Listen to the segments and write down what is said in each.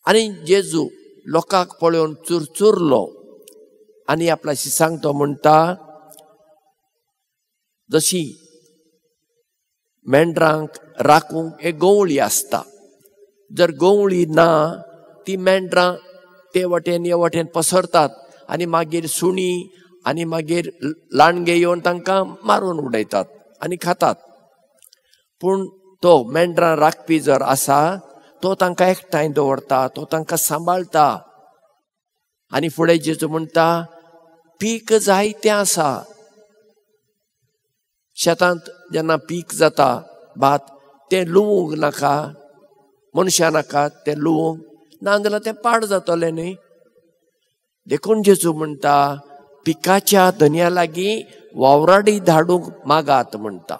आनी जेजू लोकांक पळोवन चुरचुरलो आनी आपल्या शिसांक तो म्हणटा, जशी मेंढरांक राखूंक एक गवळी आसता, जर गवळी ना ती मेंढरां ते वटेन हे वटेन पसरतात आनी मागीर सुणी आनी मागीर लांडगे येवन तांकां मारून उडयतात आनी खातात. पूण तो मेंढरां राखपी जर आसा तो तांकां एकठांय दवरता, तो तांकां सांबाळटा. आनी फुडें जेजू म्हणटा, पीक जायतें आसा. शेतांत जेन्ना पीक जाता भात, तें लुवूंक नाका, मनशां नाका तें लुवूंक, नाजाल्यार तें पाड जातलें न्ही. देखून जेजू म्हणटा, पिकाच्या धनया लागीं वावराडी धाडूंक मागात म्हणटा.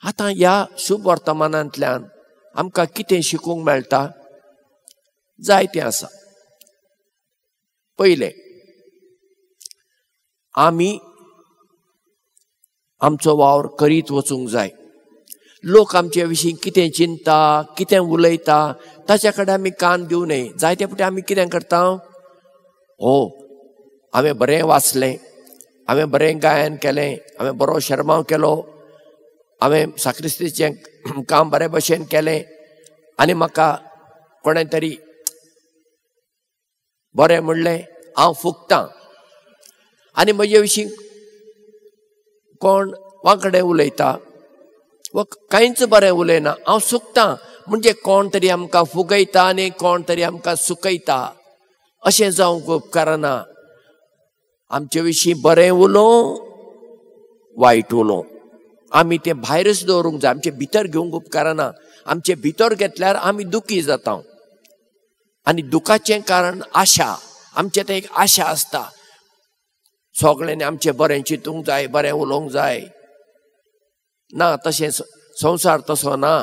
आतां ह्या शुभ वर्तमानांतल्यान आमकां कितें शिकूंक मेळटा? जायतें आसा. पयलें, आमी आमचो वावर करीत वचूंक जाय. लोक आमचे विशीं कितें चिंता, कितें उलयता ताच्या कडेन आमी कान दिवं नये. जायते फावटी आमी कितें करता, हो हांवें बरें वाचलें, हांवें बरें गायन केलें, हांवें बरो शेरमांव केलो, हांवें साक्रिस्तीचें काम बरे भशेन केलें आनी म्हाका कोणें तरी बरें म्हणलें, हांव फुगतां. आनी म्हजे विशीं कोण वांकडे उलयता वा कांयच बरें उलयना, हांव सुकतां. म्हणजे कोण तरी आमकां फुगयता आनी कोण तरी आमकां सुकयता. अशें जावंक उपकारना. आमचे विशीं बरें उलोवं वायट उलोवं, आमी तें भायरच दवरूंक जाय, आमचे भितर घेवंक उपकारना. आमचे भितर घेतल्यार आमी दुखी जाता आनी दुखाचें कारण आशा. आमचें तें एक आशा आसता, सगळ्यांनी आमचें बरें चिंतूंक जाय, बरें उलोवंक जाय. ना, तशें संवसार तसो ना.